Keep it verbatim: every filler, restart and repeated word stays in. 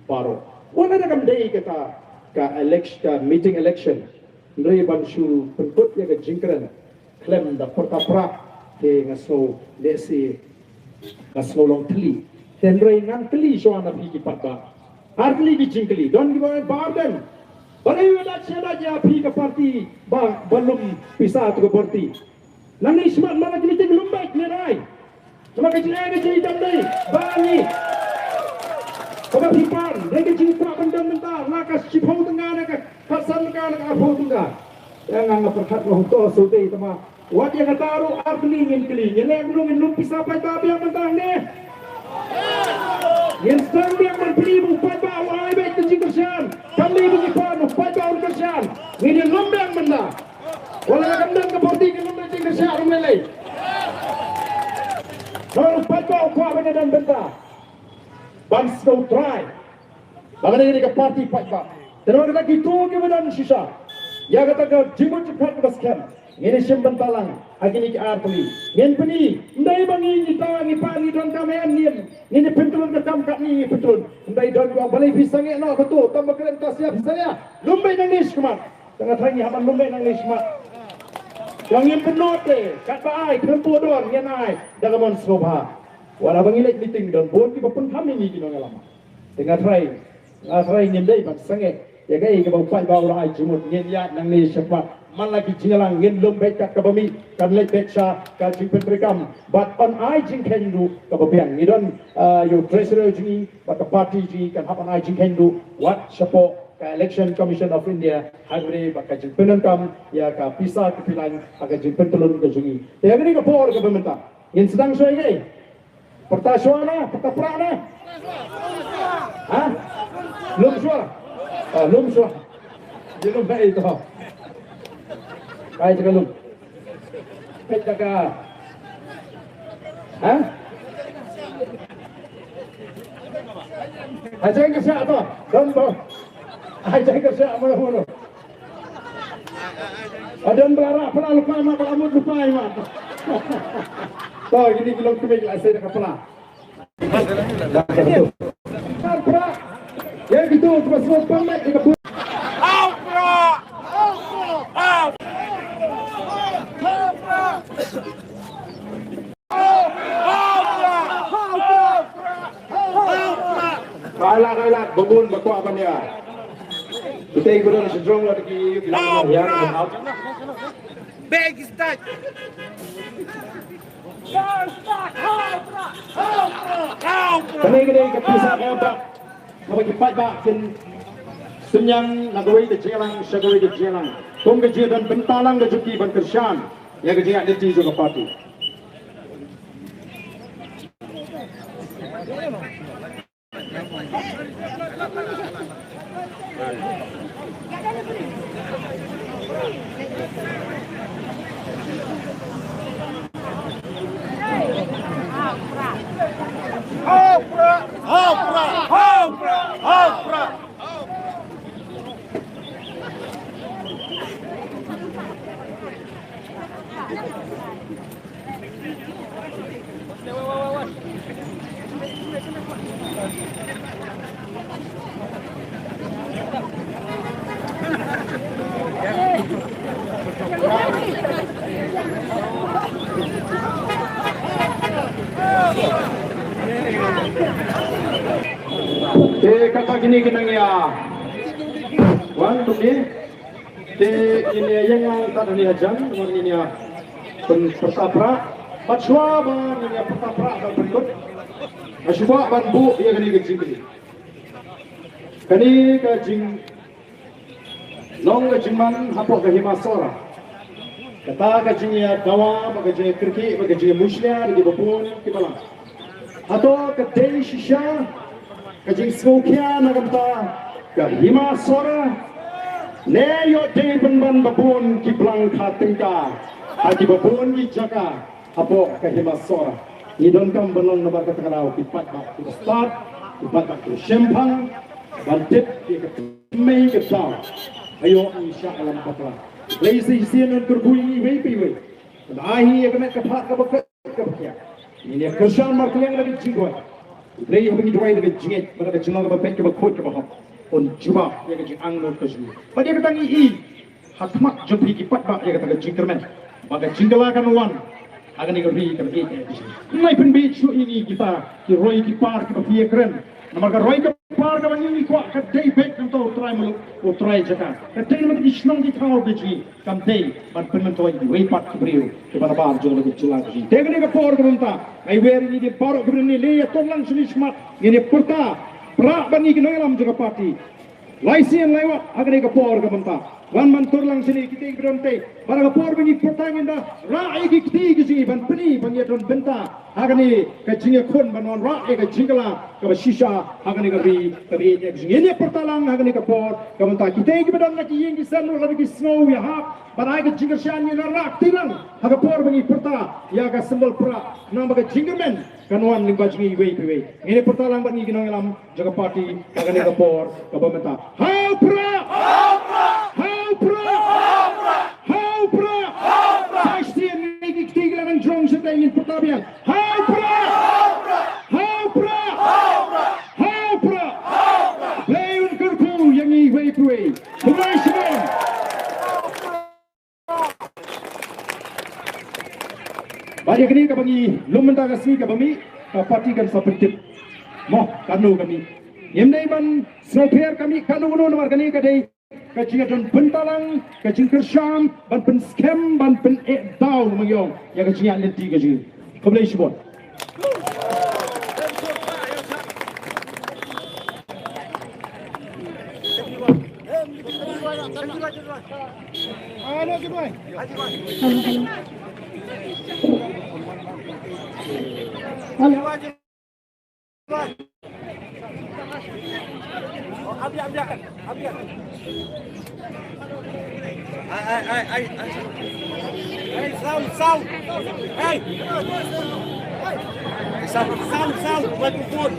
Baroh. Wat la da kam dei kata ka election, ka meeting election, hynrei ban shu pynkut ïa ka jingkren khlem da pyrta prah, te nga sngew lehse nga sngew long thylli. Te hynrei ngan kylli shuwa na phi ki paidbah. Ar tylli ki jingkylli, don kiba ong ba ar deng. Balei ïa lad sha lad ïa phi ka party ba, ba lum pisa tu ka party. Nangne shakhmat man la ki meeting lum beit ne rai. Namar ka jingeh ka jingeh dang dei ba ngi. Kaba phi pan, dei ka jingkwah ban don mynta, na ka shiphew tyngka, na ka khatsan tyngka, na ka arphew tyngka. Ïa nga nga pyrkhat nga hynto shu dei tama. Wat ïa kata ruh ar tylli ngin kylli, ngin leh kumno ngin lum pisa paidbah biang mynta ne. Ngin sdang biang ban pynlong u paidbah u ai beit ka jingkyrshan. Kam dei ba ngi pan u paidbah un kyrshan. Ngin ïa lum biang mynta. Wat la kam don ka party ka lum da jingkyrshan ruh lei lei. Ba u paidbah u kwah ban ïadon bynta ban sngewthuh. Ba ka dei ka party paidbah. Te nangta kito kiba don shisha ïa kata ka jingmut jingpyrkhat kaba skhem. Ngin ïa shim bynta lang ha kine ki ar tylli. Ngin pyni, ym dei ba ngi, ngi ta, ngi pan, ngi donkam ïa ngin. Ngin ïa pyntlun ka kam katne ngi pyntlun. Ym dei don ba balei phi sangeh noh kato, tang ba kren ta sia phi sangeh. Lum beit nangne shakhmat. Tang nga tharai ngi hap ban lum beit nangne shakhmat. Ïa ngin pynnoh te katba ai khlem pudor ngin ai da ka mon sngewbha. Wat la ba ngi leit meeting don bun kiba pynkham ïa ngi ki nongïalam. Te nga tharai, nga tharai ngim dei ban sangeh ïa kaei kaba u paidbah u la ai jingmut, ngin ïaid nangne shakhmat. Man la ki jingïalang ngin lum beit kat kaba mih, kan leit beit sha ka jingpyntreikam bad yn ai jingkheiñ ruh kaba biang. Ngi don, ah, ïa u treasurer jong ngi bad ka party jong ngi kan hap ban ai jingkheiñ ruh wat shapoh ka Election Commission of India, ha kaba ïadei bad ka jingpyndonkam ïa ka pisa ka pylliang ha ka jingpyntlun ka jong ngi. Te ha kane ka por kaba mynta ngin sdang shuwa ïa kaei? Pyrta shuwa na, pyrta prah na. Ha? Lum shuwa. Ah, lum shuwa. Ïa lum kaei to? Kaei to ka lum? Peit da ka. Ha? Ai jai ka sha to. Don to. Ai jai ka sha mo mo. Adon ba la rah pla lypa ma, ba la mut lypa ma. To, kine ki long kmie ki la sei da ka pla. Da ka tu. Ar pra. Ïa kitu kiba sngewbha pynlait ïa ka bun. Au pra! Au pra! Au pra! Kaila, kaila, ba bun ba kwah ban ïa. Kita ikut dalam sejong lah di, di dalam yang out. Bag is tight. Kane ka dei ka pisa ka ba kaba ki paidbah kin synñiang na kawei ka jingïalang sha kawei ka jingïalang. Kum ka jingdon bynta lang ka jong ki ban kyrshan ïa ka jingïaid lynti jong ka party. Te kata kine ki nang ïa wan tu ki. Te ngin ïa ïeng lang tad hangne hajan, namar ngin ïa pyn-, pyrta prah. Bad shuwa ba ngin ïa pyrta prah ban pynkut, nga shu kwah ban buh ïa kane ka jingkylli. Kane ka jinglong ka jingman hapoh ka Hima Sohra. Kata ka jingïadawa bad ka jingïakyrkieh bad ka jingïamushlia da kiba bun kiba lang. Hato ka dei shisha ka jingsngewkhia na ka bynta ka Hima Sohra? Ne ïoh dei pynban ba bun ki blang kha tyngka ha kiba bun ki jaka hapoh ka Hima Sohra? Ngi donkam ban long namar kata ka daw ki paidbah kiba stad, ki paidbah kiba shemphang ban tip ïa ka mei ka daw. Aïu ngi shah ïalam bakla. Lei sa shisien yn kyrkhu ïa ngi iwei pa iwei. Ai hi ïa ka met ka phad kaba kut kaba khiah. Ngin ïa kyrshan markylliang na ka jingduwai. Hynrei haba ngi duwai da ka jingngeit bad da ka jinglong kaba beit kaba khuid kaba hok, un jubab ïa ka jingangnud ka jong ngi. Bad ïa kata ngi i ha khmat jong phi ki paidbah ïa kata ka jingkyrmen ba ka jingkylla kan wan ha kane ka ri kaba ïeit. Ngi pynbeit shuh ïa ngi kita ki roi ki par kiba phi ïakren. Namar ka roi ka par kaba ngi ngi kwah ka dei beit nangta u Trai Muluk, u Trai Jaka. Ka dei namar ki shnong ki thaw ka jong ngi. Kam dei ban pynmyntoi ïa kiwei pat ki briew kiba nabar jong la ka jylla ka jong ngi. Te kane ka por kaba mynta nga ai wer ïa ngi baroh kiba ngi leh ïa turlang shane shakhmat ngin ïa pyrta prah bad ngi ki nongïalam jong ka party. Lai sien lai wat ha kane ka por kaba mynta wan ban turlang shane kita kiba don te. Bad ha ka por ba ngi pyrta ngin da rah ïa ki kti ki jong ngi ban pyni ba ngi ïa don bynta ha kane ka jingïakhun ban wanrah ïa ka jingkylla kaba shisha ha kane ka ri kaba ïeit ka jong ngi. Ngin ïa pyrta lang ha kane ka por kaba mynta. Kita kiba don na ki ïing ki sem ruh lada ki sngew ïahap ban ai ka jingkyrshan, ngin ïa rah kti lang ha ka por ba ngi pyrta ïa ka symbol prah, namar ba ka jingkyrmen kan wan lyngba jong ngi iwei pa iwei. Ngin ïa pyrta lang bad ngi ki nongïalam jong ka party ha kane ka por kaba mynta. Ha u prah! Ha u prah! Ha u prah! Sa shisien ngi ki kti ki la nang jrong shatei, ngin pyrta biang. Ha u prah! Ha u prah! Ha u prah! Blei un kyrkhu ïa ngi iwei pa iwei. Khublei shibun. Bad ïa kane kaba ngi lum mynta ka sngi kaba mih, ka party kan sa pyntip mo katno ka mih. Ngim dei ban sngewpher ka mih katno katno namar kane ka dei ka jingïadon bynta lang, ka jingkyrshan ban pynskhem, ban pyneh daw na ma ngi ong ïa ka jingïaid lynti ka jong ngi. Khublei shibun. Hey, sound, sound. Hey. Sound, sound, sound. Microphone.